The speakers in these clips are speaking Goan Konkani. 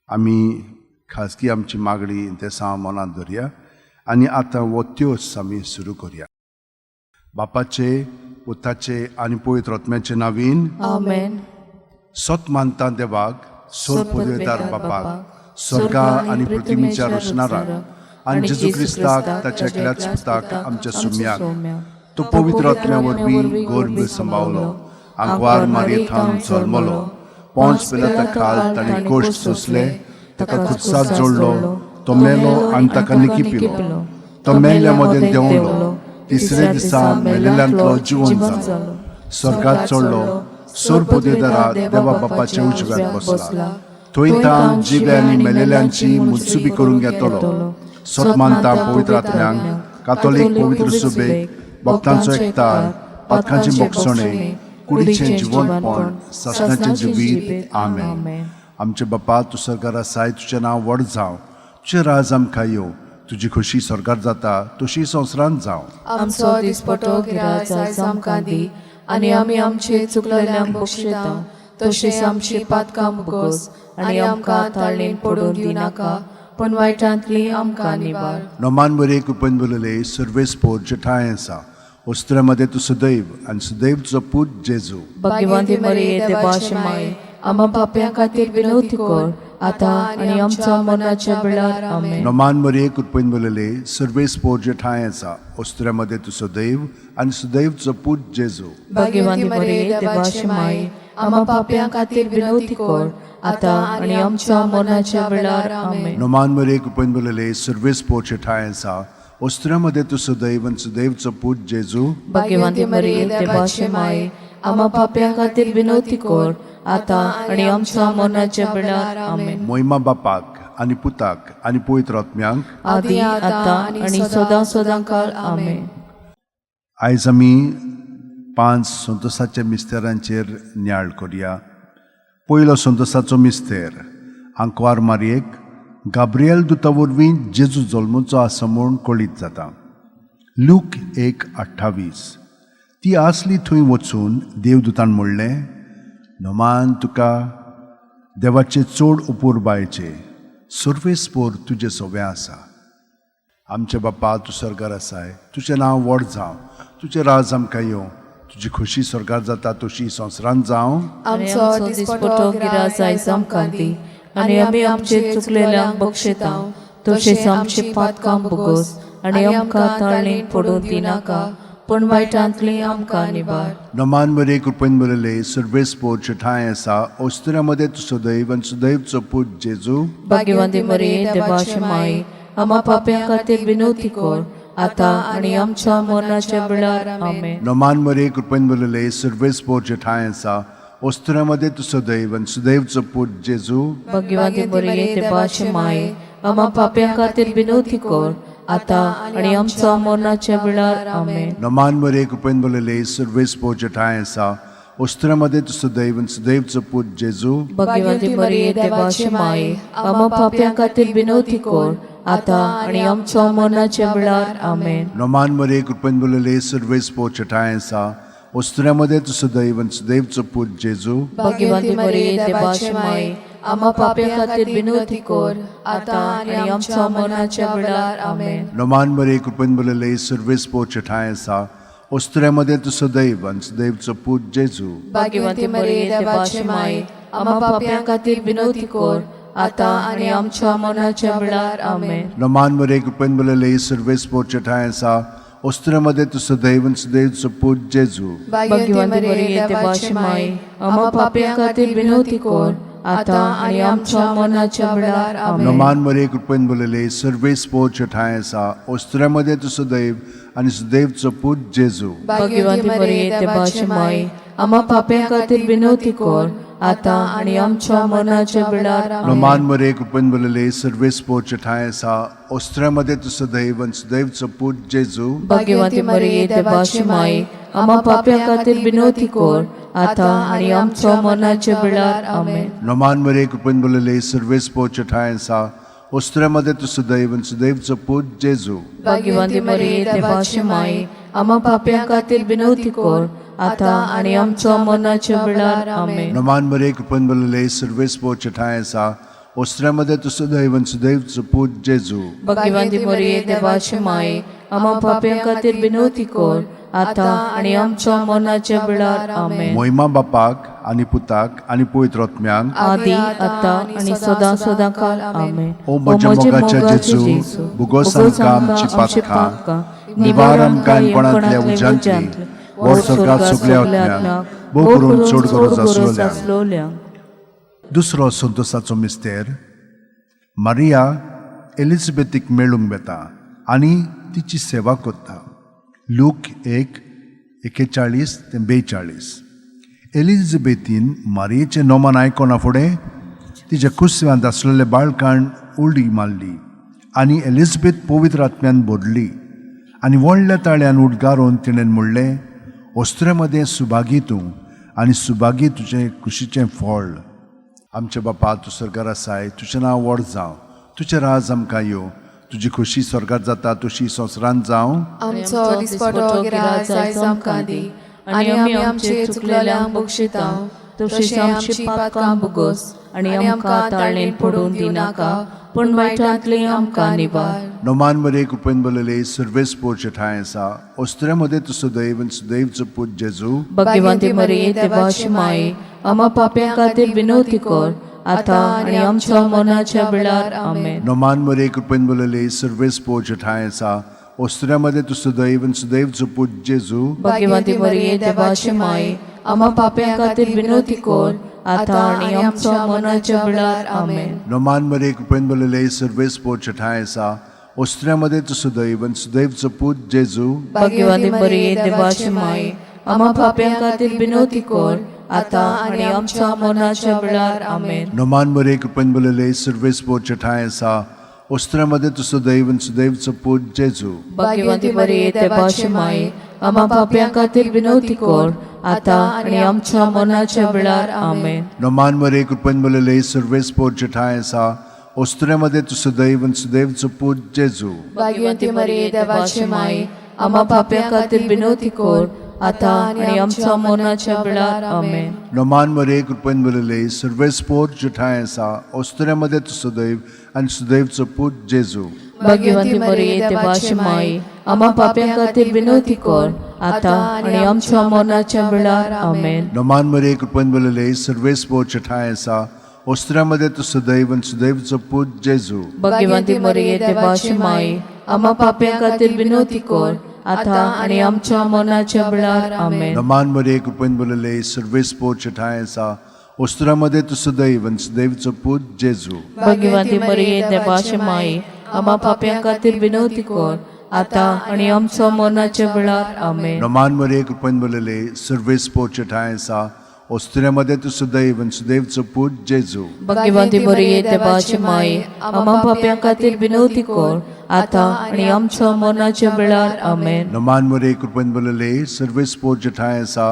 आमी खाजगी आमची मागणी इंतेसांव मनांत धरया आनी आतां हो त्योस आमी सुरू करया. बापाचे, पुताचे आनी पवित्र आत्म्याचे नावीन. आमेन. सत मानता देवाक, सोर पदवेदार बापाक, स्वर्गा आनी पृथ्वीच्या रचणाराक, आनी जेजू क्रिस्ताक, ताच्या एकल्याच पुताक, आमच्या सुम्याक, तो पवित्र आत्म्या वरवीं गर्भ सांबावलो, आंकवार मारयेथावन जल्मलो, पोंच पिलाता खाल ताणें कोश्ट सोंसले, ताका खुर्साक जोडलो, तो मेलो आनी ताका निकिपिलो, तो मेल्ल्या मदें देंवलो, तिसरे दिसा मेलेल्यांतलो जिवन जालो, स्वर्गात चडलो, सोर पदवेदारा देवा बापाच्या उजव्यात बसला, थंय तान जिवे आनी मेलेल्यांची मुत्सुबी करूंक येतलो. सत मानता पवित्र आत्म्यांक, कातोलीक पवित्र सुबेक, भक्तांचो एकतार, पातकांची मोगसणे, कुडीचें जिवनपण, सासणाचें जिवीत. आमेन. आमचे बापा, तूं सरकार आसाय, तुजें नांव व्हड जावं, तुजें राज आमकां येवं, तुजी खोशी सरकार जाता तशी संवसारांत जावं. आमचो दिसपटो गिराज आयज आमकां दी आनी आमी आमचे चुकलेल्यांक बक्षिता तशें आमची पातकां मुगोस आनी आमकां ताळणेन पडून दिवनाका, पूण वायटांतली आमकां निवार. नोमान बरे कृपेन बोलले, सर्वेस्पोर जेठाय आसा, वस्त्रामध्ये तूं सदैव आनी सदैव तुजो पूत जेजू. भाग्यवंती मरिये, देवाचे माय, आम्हा पापयां खातीर विनवती कर, आतां आनी आमच्या मरणाच्या वेळार. आमेन. नोमान मरिये कृपेन बोलले, सर्वेस्पोर जेठाय आसा, वस्त्रामध्ये तूं सदैव आनी सदैव तुजो पूत जेजू. भाग्यवंती मरिये, देवाचे माय, आम्हा पापयां खातीर विनवती कर, आतां आनी आमच्या मरणाच्या वेळार. आमेन. नोमान मरिये कृपेन बोलले, सर्वेस्पोर जेठाय आसा, वस्त्रामध्ये तूं सदैव आनी सदैव तुजो पूत जेजू. भाग्यवंती मरिये, देवाचे माय, आम्हा पापयां खातीर विनवती कर, आतां आनी आमच्या मरणाच्या वेळार. आमेन. मोहिमा बापाक आनी पुताक आनी पवित्र आत्म्यांक, आदी, आतां आनी सदां सदां काळ. आमेन. आयज आमी 5 संतोसाच्या मिस्तेरांचेर नियाळ करया. पयलो संतोसाचो मिस्तेर, आंकवार मारयेक गाब्रियल दुता वरवीं जेजू जल्मूचो आसा म्हूण कळीत जाता. लूक 1:28. ती आसली थंय वचून देवदूतान म्हणलें, नोमान तुका, देवाचे चड उपुरबायचे, सर्वेस्पोर तुजें सोवें आसा. आमचे बापा, तूं स्वर्गार आसाय, तुजें नांव व्हड जावं, तुजें राज आमकां येवं, तुजी खोशी स्वर्गार जाता तशी संवसारांत जावं. आमचो दिसपटो गिराज आयज आमकां दी आनी आमी आमचे चुकलेल्यांक बक्षिता तशेंच आमची पातकां भोगोस आनी आमकां ताळणेन पडून दिनाका, पूण वायटांतली आमकां निवार. नमान मरे कृपेन बरले, सर्वेस्पोर ठांय आसा, ओस्तुऱ्या मदें तूं सदैव आनी सदैवचो पूत जेजू. भाग्यवंती मरिये, देवाचे माई, आम्हा पाप्यां खातीर विनवती कर, आतां आनी आमच्या मरणाच्या वेळार. आमेन. नमान मरे कृपेन बरले, सर्वेस्पोर ठांय आसा, ओस्तुऱ्या मदें तूं सदैव आनी सदैवचो पूत जेजू. भाग्यवंती मरिये, देवाचे माई, आम्हा पाप्यां खातीर विनवती कर, आतां आनी आमच्या मरणाच्या वेळार. आमेन. नमान मरे कृपेन बरले, सर्वेस्पोर ठांय आसा, ओस्तुऱ्या मदें तूं सदैव आनी सदैवचो पूत जेजू. भाग्यवंती मरिये, देवाचे माई, आम्हा पाप्यां खातीर विनवती कर, आतां आनी आमच्या मरणाच्या वेळार. आमेन. नमान मरे कृपेन बरले, सर्वेस्पोर ठांय आसा, ओस्तुऱ्या मदें तूं सदैव आनी सदैवचो पूत जेजू. भाग्यवंती मरिये, देवाचे माई, आम्हा पाप्यां खातीर विनवती कर, आतां आनी आमच्या मरणाच्या वेळार. आमेन. नमान मरे कृपेन बरले, सर्वेस्पोर ठांय आसा, ओस्तुऱ्या मदें तूं सदैव आनी सदैवचो पूत जेजू. भाग्यवंती मरिये, देवाचे माई, आम्हा पाप्यां खातीर विनवती कर, आतां आनी आमच्या मरणाच्या वेळार. आमेन. नमान मरे कृपेन बरले, सर्वेस्पोर ठांय आसा, ओस्तुऱ्या मदें तूं सदैव आनी सदैवचो पूत जेजू. भाग्यवंती मरिये, देवाचे माई, आम्हा पाप्यां खातीर विनवती कर, आतां आनी आमच्या मरणाच्या वेळार. आमेन. नमान मरे कृपेन बरले, सर्वेस्पोर ठांय आसा, ओस्तुऱ्या मदें तूं सदैव आनी सदैवचो पूत जेजू. भाग्यवंती मरिये, देवाचे माई, आम्हा पाप्यां खातीर विनवती कर, आतां आनी आमच्या मरणाच्या वेळार. आमेन. नमान मरे कृपेन बरले, सर्वेस्पोर ठांय आसा, ओस्तुऱ्या मदें तूं सदैव आनी सदैवचो पूत जेजू. भाग्यवंती मरिये, देवाची माई, आम्हा पाप्यां खातीर विनवती कर, आतां आनी आमच्या मरणाच्या वेळार. आमेन. नमान मरे कृपेन बरले, सर्वेस्पोर ठांय आसा, ओस्तुऱ्या मदें तूं सदैव आनी सदैवचो पूत जेजू. भाग्यवंती मरिये, देवाची माई, आम्हा पाप्यां खातीर विनवती कर, आतां आनी आमच्या मरणाच्या वेळार. आमेन. नमान मरे कृपेन बरले, सर्वेस्पोर ठांय आसा, ओस्त्र्यामध्ये तूं सुदैव आनी सुदैवचो पूत जेजू. भाग्यवंती मरिये, देवाचे माये, आम्हा पाप्यां खातीर विनवती कर, आतां आनी आमच्या मरणाच्या वेळार. आमेन. मोहिमा बापाक आनी पुताक आनी पवित्र आत्म्यांक. आदी, आतां आनी सदां सदां काल. आमेन. ओ म्हज्या मोगाच्या जेजू, भुगोस आमकां आमची पातकां, निवार आमकां कोणांतल्या उज्यांतली, व्हर स्वर्गात सगल्या आत्म्यांक, भोव करून चड गरज आसलोल्यांक. दुसरो संतोसाचो मिस्तेर, मारिया एलिझाबेथीक मेळूंक वेता आनी तिची सेवा करता. लूक 1:41 ते 42. एलिझाबेथीन मारियेचें नोमान आयकना फुडें तिच्या कुसव्यांत आसलेले बाळकान उडी मारली आनी एलिझाबेथ पवित्र आत्म्यान भरली आनी व्हडल्या ताळ्यान उडगारून तिणें म्हणलें, वस्त्रे मदें सुभागी तूं आनी सुभागी तुजें कुशीचें फळ. आमच्या बापा, तूं स्वर्गार आसाय, तुजें नांव व्हड जावं, तुजें राज आमकां येवं, तुजी खोशी स्वर्गार जाता तशी संवसारांत जावं. आमचो दिसपटो गिराज आयज आमकां दी आनी आमी आमचे चुकलेल्यांक बक्षिता तशीच आमची पातकां भोगोस आनी आमकां ताळणेन पडून दिनाका, पूण वायटांतली आमकां निवार. नोमान मरे कृपेन बोलले, सर्वेस पोरचे ठांय आसा, ओस्त्रे मदें तूं सुदैव आनी सुदैवचो पूत जेजू. भाग्यवंती मरिये, देवाची माये, आम्हा पाप्यां खातीर विनवती कर, आतां आनी आमच्या मरणाच्या वेळार. आमेन. नोमान मरे कृपेन बोलले, सर्वेस पोरचे ठांय आसा, ओस्त्रे मदें तूं सुदैव आनी सुदैवचो पूत जेजू. भाग्यवंती मरिये, देवाची माये, आम्हा पाप्यां खातीर विनवती कर, आतां आनी आमच्या मरणाच्या वेळार. आमेन. नोमान मरे कृपेन बोलले, सर्वेस पोरचे ठांय आसा, ओस्त्रे मदें तूं सुदैव आनी सुदैवचो पूत जेजू. भाग्यवंती मरिये, देवाची माये, आम्हा पाप्यां खातीर विनवती कर, आतां आनी आमच्या मरणाच्या वेळार. आमेन. नोमान मरे कृपेन बोलले, सर्वेस पोरचे ठांय आसा, ओस्त्रे मदें तूं सुदैव आनी सुदैवचो पूत जेजू. भाग्यवंती मरिये, देवाची माये, आम्हा पाप्यां खातीर विनवती कर, आतां आनी आमच्या मरणाच्या वेळार. आमेन. नोमान मरे कृपेन बोलले, सर्वेस पोरचे ठांय आसा, ओस्त्रे मदें तूं सुदैव आनी सुदैवचो पूत जेजू. भाग्यवंती मरिये, देवाची माये, आम्हा पाप्यां खातीर विनवती कर, आतां आनी आमच्या मरणाच्या वेळार. आमेन. नोमान मरे कृपेन बोलले, सर्वेस पोरचे ठांय आसा, ओस्त्रे मदें तूं सुदैव आनी सुदैवचो पूत जेजू. भाग्यवंती मरिये, देवाची माये, आम्हा पाप्यां खातीर विनवती कर, आतां आनी आमच्या मरणाच्या वेळार. आमेन. नोमान मरे कृपेन बोलले, सर्वेस पोरचे ठांय आसा, ओस्त्रे मदें तूं सुदैव आनी सुदैवचो पूत जेजू. भाग्यवंती मरिये, देवाची माये, आम्हा पाप्यां खातीर विनवती कर, आतां आनी आमच्या मरणाच्या वेळार. आमेन. नोमान मरे कृपेन बोलले, सर्वेस पोरचे ठांय आसा, ओस्त्रे मदें तूं सुदैव आनी सुदैवचो पूत जेजू. भाग्यवंती मरिये, देवाची माये, आम्हा पाप्यां खातीर विनवती कर, आतां आनी आमच्या मरणाच्या वेळार. आमेन. नोमान मरे कृपेन बोलले, सर्वेस पोरचे ठांय आसा, ओस्त्रे मदें तूं सुदैव आनी सुदैवचो पूत जेजू. भाग्यवंती मरिये, देवाची माये, आम्हा पाप्यां खातीर विनवती कर, आतां आनी आमच्या मरणाच्या वेळार. आमेन. नोमान मरे कृपेन बोलले, सर्वेस पोरचे ठांय आसा,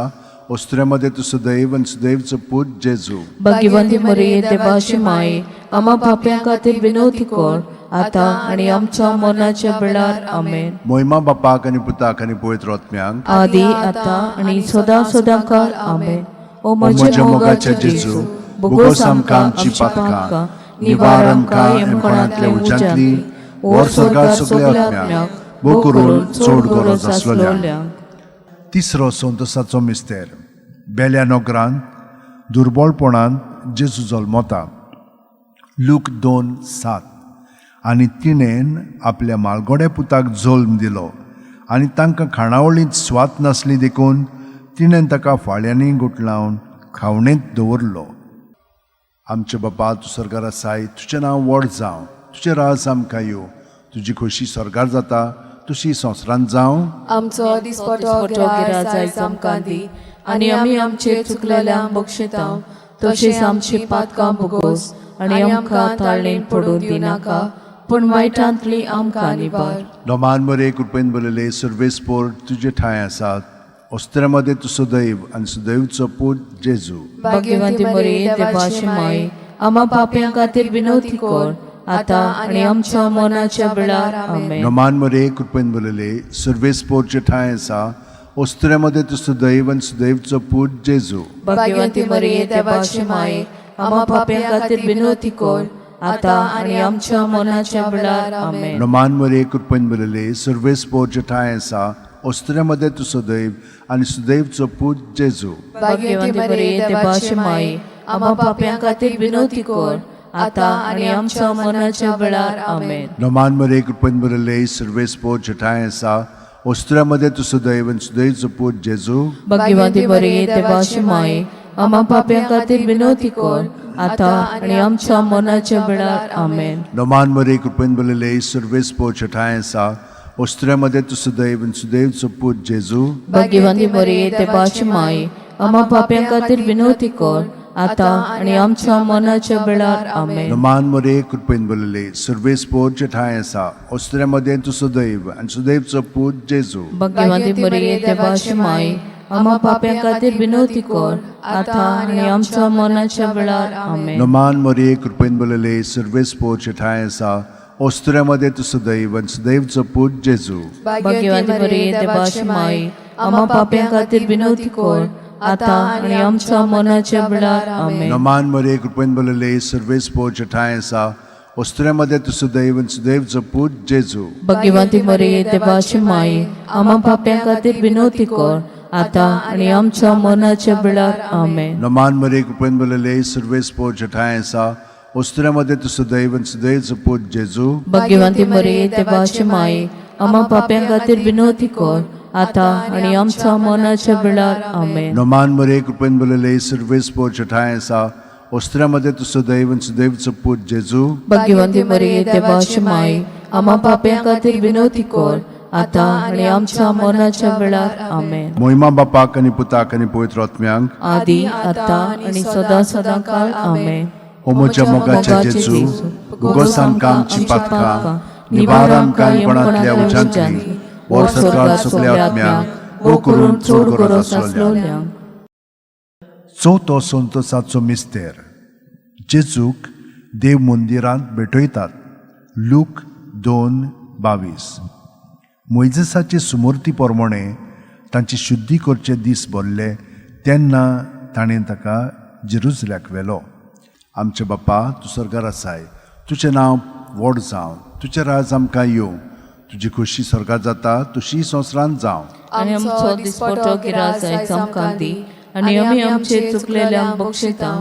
ओस्त्रे मदें तूं सुदैव आनी सुदैवचो पूत जेजू. भाग्यवंती मरिये, देवाची माये, आम्हा पाप्यां खातीर विनवती कर, आतां आनी आमच्या मरणाच्या वेळार. आमेन. मोहिमा बापाक आनी पुताक आनी पवित्र आत्म्यांक. आदी, आतां आनी सदां सदां काल. आमेन. ओ म्हज्या मोगाच्या जेजू, भोगोस आमकां आमची पातकां, निवार आमकां यमकोणांतल्या उज्यांतली, व्हर स्वर्गात सगल्या आत्म्यांक, भोव करून चड गरज आसलोल्यांक. तिसरो संतोसाचो मिस्तेर, बेल्या नगरांत दुर्बळपणांत जेजू जल्मता. लूक 2:7. आनी तिणेन आपल्या मालगोड्या पुताक जल्म दिलो आनी तांकां खाणावळींत स्वात नासली देखून तिणेन ताका फाळ्यांनी गुटलावन खावणेंत दवरलो. आमचे बापा, तूं स्वर्गार आसाय, तुजें नांव व्हड जावं, तुजें राज आमकां येवं, तुजी खोशी स्वर्गार जाता तशी संवसारांत जावं. आमचो दिसपटो गिराज आयज आमकां दी आनी आमी आमचे चुकलेल्यांक बक्षिता तशीच आमची पातकां भोगोस आनी आमकां ताळणेन पडून दिनाका, पूण वायटांतली आमकां निवार. नोमान मरे कृपेन बोलले, सर्वेस पोर तुजे ठांय आसात, ओस्त्रे मदें तूं सुदैव आनी सुदैवचो पूत जेजू. भाग्यवंती मरिये, देवाची माये, आम्हा पाप्यां खातीर विनवती कर, आतां आनी आमच्या मरणाच्या वेळार. आमेन. नोमान मरे कृपेन बोलले, सर्वेस पोरचे ठांय आसा, ओस्त्रे मदें तूं सुदैव आनी सुदैवचो पूत जेजू. भाग्यवंती मरिये, देवाची माये, आम्हा पाप्यां खातीर विनवती कर, आतां आनी आमच्या मनाच्या वेळार. आमेन. नमान मरे कृपेन बरले सर्वेस्पोर ठांय आसा, ओस्त्र्यामध्ये तूं सदैव आनी सुदैवचो पूत जेजू. भाग्यवंती मरिये, देवाची माई, आम्हा पाप्यां खातीर विनवती कर, आतां आनी आमच्या मनाच्या वेळार. आमेन. नमान मरे कृपेन बरले सर्वेस्पोर ठांय आसा, ओस्त्र्यामध्ये तूं सदैव आनी सुदैवचो पूत जेजू. भाग्यवंती मरिये, देवाची माई, आम्हा पाप्यां खातीर विनवती कर, आतां आनी आमच्या मनाच्या वेळार. आमेन. नमान मरे कृपेन बरले सर्वेस्पोर ठांय आसा, ओस्त्र्यामध्ये तूं सदैव आनी सुदैवचो पूत जेजू. भाग्यवंती मरिये, देवाची माई, आम्हा पाप्यां खातीर विनवती कर, आतां आनी आमच्या मनाच्या वेळार. आमेन. नमान मरे कृपेन बरले सर्वेस्पोर ठांय आसा, ओस्त्र्यामध्ये तूं सदैव आनी सुदैवचो पूत जेजू. भाग्यवंती मरिये, देवाची माई, आम्हा पाप्यां खातीर विनवती कर, आतां आनी आमच्या मनाच्या वेळार. आमेन. नमान मरे कृपेन बरले सर्वेस्पोर ठांय आसा, ओस्त्र्यामध्ये तूं सदैव आनी सुदैवचो पूत जेजू. भाग्यवंती मरिये, देवाची माई, आम्हा पाप्यां खातीर विनवती कर, आतां आनी आमच्या मनाच्या वेळार. आमेन. नमान मरे कृपेन बरले सर्वेस्पोर ठांय आसा, ओस्त्र्यामध्ये तूं सदैव आनी सुदैवचो पूत जेजू. भाग्यवंती मरिये, देवाची माई, आम्हा पाप्यां खातीर विनवती कर, आतां आनी आमच्या मनाच्या वेळार. आमेन. नमान मरे कृपेन बरले सर्वेस्पोर ठांय आसा, ओस्त्र्यामध्ये तूं सदैव आनी सुदैवचो पूत जेजू. भाग्यवंती मरिये, देवाची माई, आम्हा पाप्यां खातीर विनवती कर, आतां आनी आमच्या मनाच्या वेळार. आमेन. नमान मरे कृपेन बरले सर्वेस्पोर ठांय आसा, ओस्त्र्यामध्ये तूं सदैव आनी सुदैवचो पूत जेजू. भाग्यवंती मरिये, देवाची माई, आम्हा पाप्यां खातीर विनवती कर, आतां आनी आमच्या मनाच्या वेळार. आमेन. मोहिमा बापाक आनी पुताक आनी पवित्र आत्म्यांक, आदी आतां आनी सदां सदां काल. आमेन. ओ म्हज्या मोगाच्या जेजू, भुगोस आमकां आमची पातकां, निवार आमकां कोणांतल्या उज्यांतली, वर सरकार सगल्या आत्म्यांक, वो करून चड गरज आसलोल्यांक. चवथो संतोसाचो मिस्तेर, जेजूक देव मंदिरांत भेटयतात. लूक 2:22. मोयजेसाचे सुमूर्ती प्रमाणे तांची शुद्धी करचे दीस भरले तेन्ना ताणें ताका जेरुजल्याक व्हेलो. आमचे बाप्पा, तूं स्वर्गार आसाय, तुजें नांव व्हड जावं, तुजें राज आमकां येवं, तुजी खोशी स्वर्गार जाता तशी संवसारांत जावं. आनी आमचो दिसपटो गिरास आयज आमकां दी, आनी आमी आमचे चुकलेल्यांक बक्षिता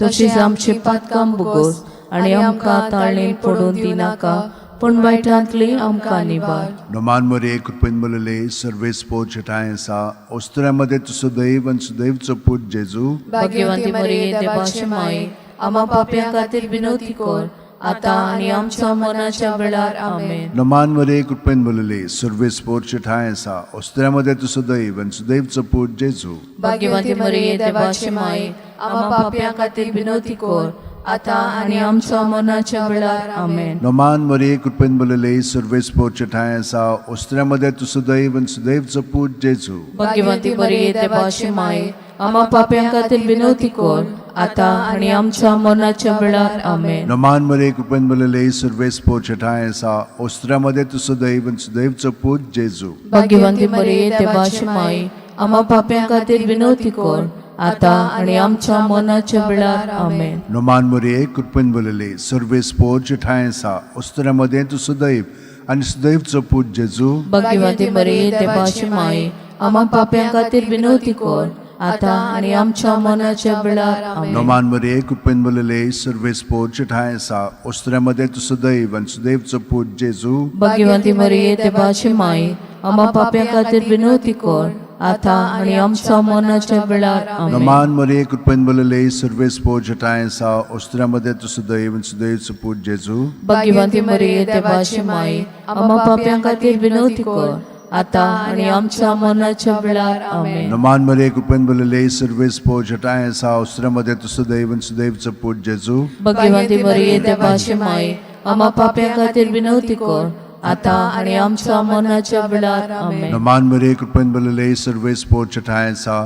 तशीच आमची पातकां बुगोस, आनी आमकां ताळणेन पडून दिनाका, पूण वायटांतली आमकां निवार. नमान मरे कृपेन बरले सर्वेस्पोर ठांय आसा, ओस्त्र्यामध्ये तूं सदैव आनी सुदैवचो पूत जेजू. भाग्यवंती मरिये, देवाची माई, आम्हा पाप्यां खातीर विनवती कर, आतां आनी आमच्या मनाच्या वेळार. आमेन. नमान मरे कृपेन बरले सर्वेस्पोर ठांय आसा, ओस्त्र्यामध्ये तूं सदैव आनी सुदैवचो पूत जेजू. भाग्यवंती मरिये, देवाची माई, आम्हा पाप्यां खातीर विनवती कर, आतां आनी आमच्या मनाच्या वेळार. आमेन. नमान मरे कृपेन बरले सर्वेस्पोर ठांय आसा, ओस्त्र्यामध्ये तूं सदैव आनी सुदैवचो पूत जेजू. भाग्यवंती मरिये, देवाची माई, आम्हा पाप्यां खातीर विनवती कर, आतां आनी आमच्या मनाच्या वेळार. आमेन. नमान मरे कृपेन बरले सर्वेस्पोर ठांय आसा, ओस्त्र्यामध्ये तूं सदैव आनी सुदैवचो पूत जेजू. भाग्यवंती मरिये, देवाची माई, आम्हा पाप्यां खातीर विनवती कर, आतां आनी आमच्या मनाच्या वेळार. आमेन. नमान मरे कृपेन बरले सर्वेस्पोर ठांय आसा, ओस्त्र्यामध्ये तूं सदैव आनी सुदैवचो पूत जेजू. भाग्यवंती मरिये, देवाची माई, आम्हा पाप्यां खातीर विनवती कर, आतां आनी आमच्या मनाच्या वेळार. आमेन. नमान मरे कृपेन बरले सर्वेस्पोर ठांय आसा, ओस्त्र्यामध्ये तूं सदैव आनी सुदैवचो पूत जेजू. भाग्यवंती मरिये, देवाची माई, आम्हा पाप्यां खातीर विनवती कर, आतां आनी आमच्या मनाच्या वेळार. आमेन. नमान मरे कृपेन बरले सर्वेस्पोर ठांय आसा, ओस्त्र्यामध्ये तूं सदैव आनी सुदैवचो पूत जेजू. भाग्यवंती मरिये, देवाची माई, आम्हा पाप्यां खातीर विनवती कर, आतां आनी आमच्या मनाच्या वेळार. आमेन. नमान मरे कृपेन बरले सर्वेस्पोर ठांय आसा, ओस्त्र्यामध्ये तूं सदैव आनी सुदैवचो पूत जेजू. भाग्यवंती मरिये, देवाची माई, आम्हा पाप्यां खातीर विनवती कर, आतां आनी आमच्या मनाच्या वेळार. आमेन. नमान मरे कृपेन बरले सर्वेस्पोर ठांय आसा,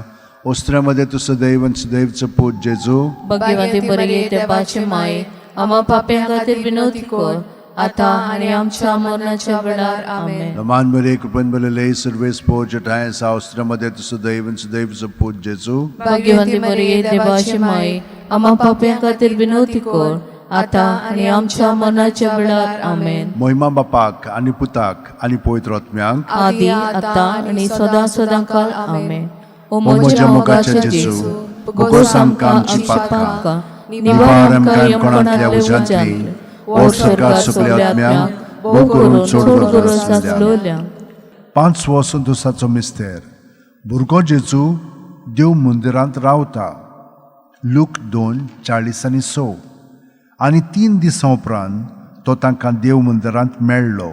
ओस्त्र्यामध्ये तूं सदैव आनी सुदैवचो पूत जेजू. भाग्यवंती मरिये, देवाची माई, आम्हा पाप्यां खातीर विनवती कर, आतां आनी आमच्या मरणाच्या वेळार. आमेन. नमान मरे कृपेन बरले सर्वेस्पोर ठांय आसा, ओस्त्र्यामध्ये तूं सदैव आनी सुदैवचो पूत जेजू. भाग्यवंती मरिये, देवाची माई, आम्हा पाप्यां खातीर विनवती कर, आतां आनी आमच्या मनाच्या वेळार. आमेन. मोहिमा बापाक आनी पुताक आनी पवित्र आत्म्याक. आदी आतां आनी सदां सदां काल. आमेन. ओ ओ म्हज्या मोगाच्या जेजू, बोगोस आमकां आमची पातकां, निवार आमकां यमकोणांतल्या उज्यांतली, व्हड सरकार सगल्या आत्म्यांक, भोव करून चड गरज आसलेल्या. पांचवो संतोसाचो मिस्तेर. भुरगो जेजू देव मंदिरांत रावता. लूक 2:46. आनी 3 दिसां उपरांत तो तांकां देव मंदिरांत मेळ्ळो.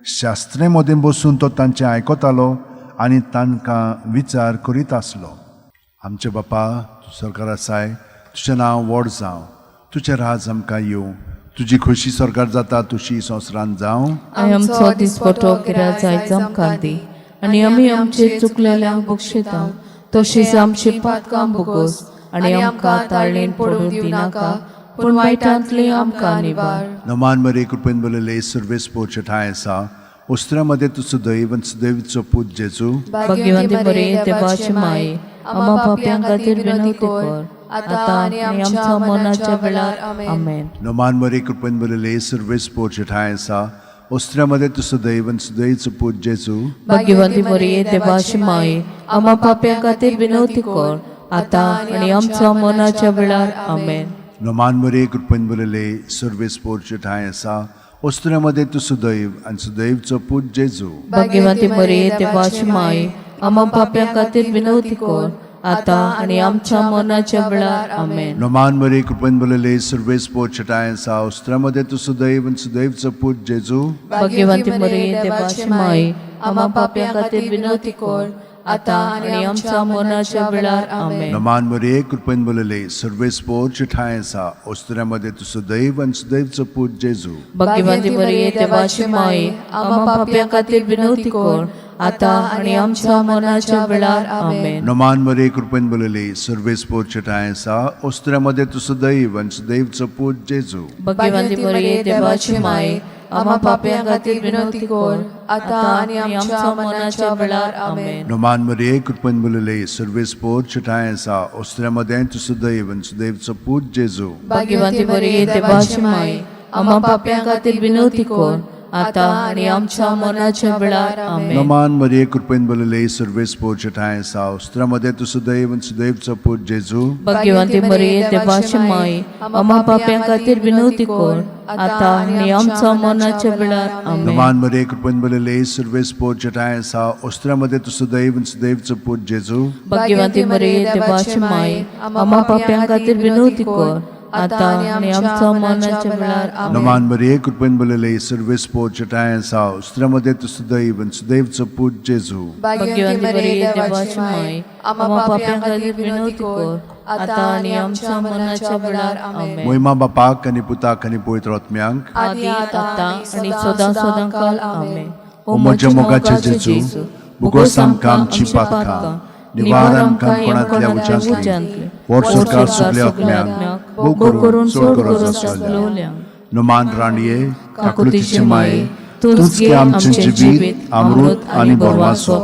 शास्त्रे मदें बसून तो तांचें आयकतालो आनी तांकां विचार करीत आसलो. आमचे बापा, तूं सरकार आसाय, तुजें नांव व्हड जावं, तुजें राज आमकां येवं, तुजी खोशी सरकार जाता तुशी संवसारांत जावं. आमचो दिसपटो गिराज आयज आमकां दी आनी आमी आमचे चुकलेल्यांक बक्षिता तशीच आमची पातकां बोगोस आनी आमकां ताळणेन पडूं दिनाका, पूण वायटांतली आमकां निवार. नमान मरे, कृपेन बरयले सुर्वेस पोचे ठांय आसा. उस्त्रा मदें तूं सुदैव आनी सुदैवचो पूत जेजू. भाग्यवंती बरे देवाची माये, आमा पापयां खातीर विनवती कर, आतां आनी आमच्या मनाच्या वेळार. आमेन. नमान मरे, कृपेन बरयले सुर्वेस पोचे ठांय आसा. उस्त्रा मदें तूं सुदैव आनी सुदैवचो पूत जेजू. भाग्यवंती मरिये देवाची माये, आमा पापयां खातीर विनवती कर, आतां आनी आमच्या मनाच्या वेळार. आमेन. नमान मरे, कृपेन बरयले सुर्वेस पोचे ठांय आसा. उस्त्रा मदें तूं सुदैव आनी सुदैवचो पूत जेजू. भाग्यवंती मरिये देवाची माये, आमा पापयां खातीर विनवती कर, आतां आनी आमच्या मनाच्या वेळार. आमेन. नमान मरे, कृपेन बरयले सुर्वेस पोचे ठांय आसा. उस्त्रा मदें तूं सुदैव आनी सुदैवचो पूत जेजू. भाग्यवंती मरिये देवाची माये, आमा पापयां खातीर विनवती कर, आतां आनी आमच्या मनाच्या वेळार. आमेन. नमान मरे, कृपेन बरयले सुर्वेस पोचे ठांय आसा. उस्त्रा मदें तूं सुदैव आनी सुदैवचो पूत जेजू. भाग्यवंती मरिये देवाची माये, आमा पापयां खातीर विनवती कर, आतां आनी आमच्या मनाच्या वेळार. आमेन. नमान मरे, कृपेन बरयले सुर्वेस पोचे ठांय आसा. उस्त्रा मदें तूं सुदैव आनी सुदैवचो पूत जेजू. भाग्यवंती मरिये देवाची माये, आमा पापयां खातीर विनवती कर, आतां आनी आमच्या मनाच्या वेळार. आमेन. नमान मरे, कृपेन बरयले सुर्वेस पोचे ठांय आसा. उस्त्रा मदें तूं सुदैव आनी सुदैवचो पूत जेजू. भाग्यवंती मरिये देवाची माये, आमा पापयां खातीर विनवती कर, आतां आनी आमच्या मनाच्या वेळार. आमेन. नमान मरिये, कृपेन भरलेले सर्वेस पोरचे ठांय आसा. उस्त्रा मदें तूं सुदैव आनी सुदैवचो पूत जेजू. भाग्यवंती मरिये देवाची माये, आमा पापयां खातीर विनवती कर, आतां आनी आमच्या मनाच्या वेळार. आमेन. नमान मरिये, कृपेन भरलेले सर्वेस पोरचे ठांय आसा. उस्त्रा मदें तूं सुदैव आनी सुदैवचो पूत जेजू. भाग्यवंती मरिये देवाची माये, आमा पापयां खातीर विनवती कर, आतां आनी आमच्या मनाच्या वेळार. आमेन. नमान मरिये, कृपेन भरलेले सर्वेस पोरचे ठांय आसा. उस्त्रा मदें तूं सुदैव आनी सुदैवचो पूत जेजू. भाग्यवंती मरिये देवाची माये, आमा पापयां खातीर विनवती कर, आतां आनी आमच्या मनाच्या वेळार. आमेन. मोहिमा बापाक आनी पुताक आनी पवित्र आत्म्यांक. आदी आतां आनी सदां सदां काल. आमेन. ओ म्हज्या मोगाचे जेजू, बोगोस आमकां आमची पातकां, निवार आमकां कोणांतल्या उज्यांतली, व्हड सरकार सगल्या आत्म्यांक, भोव करून चड गरज आसलेल्या. नमान राणये, काकुळतीचे माये, तूंच गे आमचें जिवीत, अमृत आनी बोरवासो.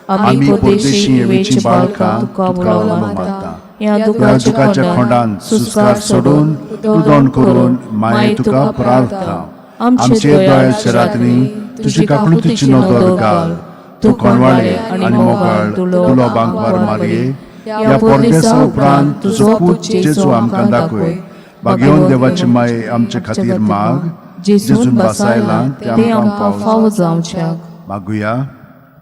आमी परदेशी येवेची बाळकां तुका उलो मारता. ह्या ह्या दुखाच्या खोंडान सुस्कार सोडून रुदोन करून माये तुका प्रार्थना. आमचे दयाच्या रात्री तुजी काकुळतीची नदर घाल. तूं कोणवाळे आनी मोगाळ तुलो बांकवार मारये, ह्या परदेसा उपरांत तुजो पूत जेजू आमकां दाखय. भाग्यवन देवाची माये आमचे खातीर माग, जेजून बसायला ते ते आमकां आमकां पावो. फावो जावच्याक. मागुया.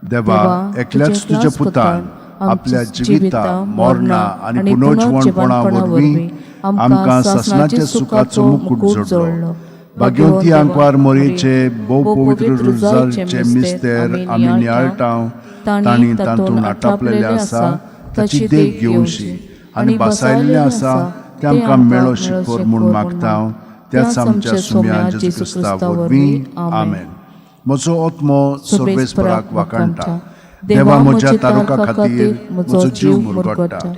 देवा, एकल्याच तुज्या पुतान आपल्या जिविता, मरणा आनी पुनर्जिवणपणा वरवीं आमकां सासणाच्या सुखाचो मुकूट जोडलो. भाग्यवंती आंकवार मोरयेचे भोव पवित्र रुजारचे मिस्तेर आमी नियाळटा, तांणी तातूंत आटापलेलें आसा ताची देख घेवची आनी बसायल्लें आसा तें आमकां मेळो शिकोर म्हूण मागता, त्याच आमच्या सुम्या जेजू क्रिस्ता वरवीं. आमेन. म्हजो आत्मो सर्वेस्पराक वाखाणटा. देवा म्हज्या तारुका खातीर म्हजो जीव मुरगट्टा.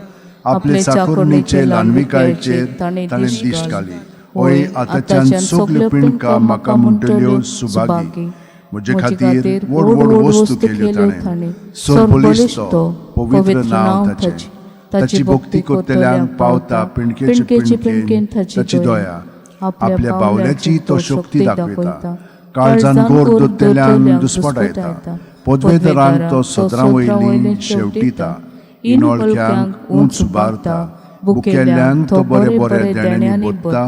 आपले चाकोरणीचे ल्हानविकायेचेर ताणें दिश्ट घाली. ओय, आतांच्यान सगल्यो पिंडका म्हाका म्हणटल्यो सुभागी. म्हजे खातीर व्हड व्हड वस्तू केल्यो ताणें. सरबळिश्ट तो, पवित्र नांव ताचें. ताची भक्ती करतल्यांक पावता पिंडकेचे पिंडकेन ताची दया. आपल्या बावल्याची तो शक्ती दाखयता, काळजान गोर दोत्तेल्यांक दुस्पटायता. पदवेदारांक तो सदरां वयली शेवटिता, इनोळख्यांक उंच उबारता. बुकेल्ल्यांक तो बरे बरे देण्यांनी बोत्ता,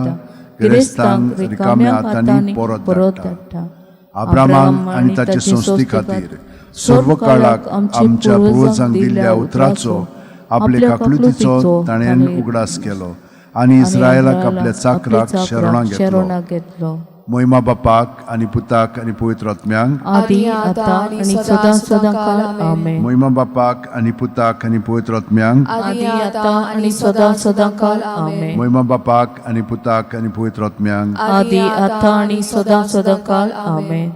गिरेस्तांक रिकाम्या हातांनी परत धाडटा. अब्रामाक आनी ताचे संस्थे खातीर सर्व काळाक आमच्या पुर्वजांक दिल्ल्या उतराचो, आपले काकलुतीचो ताणें उगडास केलो आनी इस्रायलाक आपल्या चाकराक शरणां घेतलो. मोहिमा बापाक आनी पुताक आनी पवित्र आत्म्यांक, आदी आता आनी सदां सदां काल. आमेन. मोहिमा बापाक आनी पुताक आनी पवित्र आत्म्यांक, आदी आता आनी सदां सदां काल. आमेन. मोहिमा बापाक आनी पुताक आनी पवित्र आत्म्यांक, आदी आता आनी सदां सदां काल. आमेन.